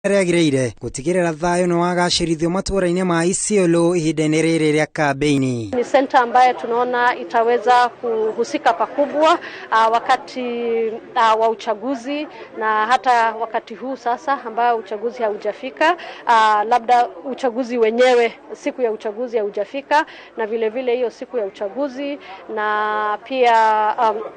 Rĩagĩrĩire gũtigĩrĩra thayũ nĩ wagacĩrithio matũũra-inĩ ma Isiolo ihinda-inĩ rĩrĩ rĩa kambĩini. Ni center ambayo tunaona itaweza kuhusika pakubwa wakati wa uchaguzi na hata wakati huu sasa ambao uchaguzi haujafika, labda uchaguzi wenyewe, siku ya uchaguzi haujafika, na vile vile hiyo siku ya uchaguzi na pia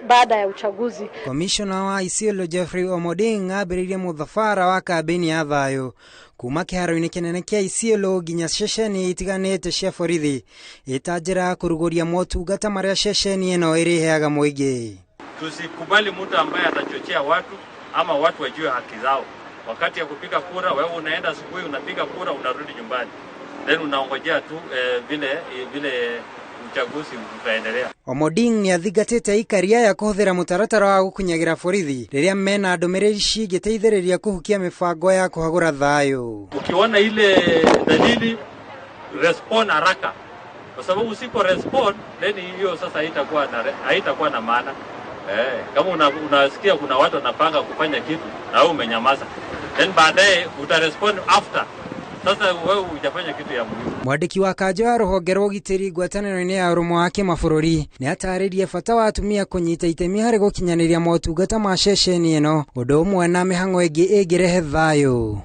baada ya uchaguzi. Komishona wa Isiolo Jeffrey Omoding ambĩrĩirie mũthabara wa kambĩini ya thayũ kuma kĩharo-inĩ kĩnene kĩa Isiolo nginya ceceni itiganĩte cia borithi ĩta njĩra ya kũrugũria motungata marĩa ceceni ĩno ĩrĩheaga mũingĩ. Tusikubali mtu ambaye atachochea watu ama watu wajue haki zao. Wakati ya kupiga kura, wewe unaenda asubuhi unapiga kura, unarudi nyumbani, then unaongojea tu vile uchaguzi utaendelea. Omoding nĩ athingatĩte aikari aya kũhũthĩra mũtaratara wa gũkunyagĩra borithi rĩrĩa mena ndũmĩrĩri cingĩteithĩrĩria kũhukia mĩbango ya kũhagũra thayũ. Ukiona ile dalili, respond haraka, kwa sababu usipo respond then hiyo sasa haitakuwa na maana. Kama unasikia kuna watu wanapanga kufanya kitu na wewe umenyamaza, then baadaye utarespond after. Sasa wewe hujafanya kitu ya muhimu. Mwandĩki wa kanjũ ya rũhonge rwa ũgitĩri ngwatanĩro-inĩ ya ũrũmwe wa kĩmabũrũri nĩ atarĩrie bata wa atumia kũnyita itemi harĩ gũkinyanĩria motungata ma ceceni ĩno ũndũ ũmwe na mĩhang'o ĩngĩ ĩngĩrehe thayũ.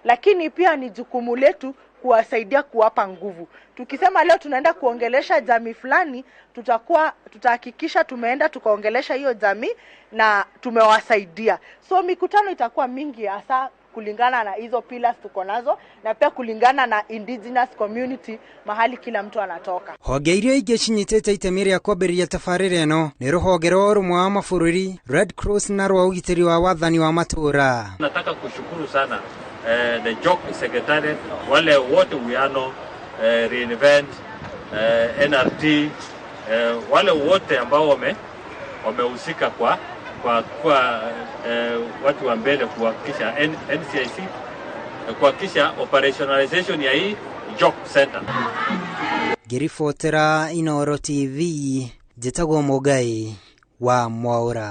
Lakini pia ni jukumu letu kuwasaidia, kuwapa nguvu. Tukisema leo tunaenda kuongelesha jamii fulani, tutahakikisha tumeenda tukaongelesha hiyo jamii na tumewasaidia. So mikutano itakuwa mingi, hasa kulingana na hizo pillars tuko nazo na pia kulingana na indigenous community mahali kila mtu anatoka. Honge iria ingĩ cinyitĩte itemi rĩa kwambĩrĩria tabarĩra ĩno nĩ rũhonge rwa ũrũmwe wa mabũrũri, Red Cross na rwa ũgitĩri wa wathani wa matũũra. Nataka kushukuru sana the JOC Secretariat, wale wote uwiano, Reinvent, NRT, wale wote ambao wamehusika kwa watu wa mbele kuhakikisha NCIC, kuhakikisha operationalization ya hii JOC Center. Ngĩribotera Inooro TV, njĩtagwo Mũngai wa Mwaũra.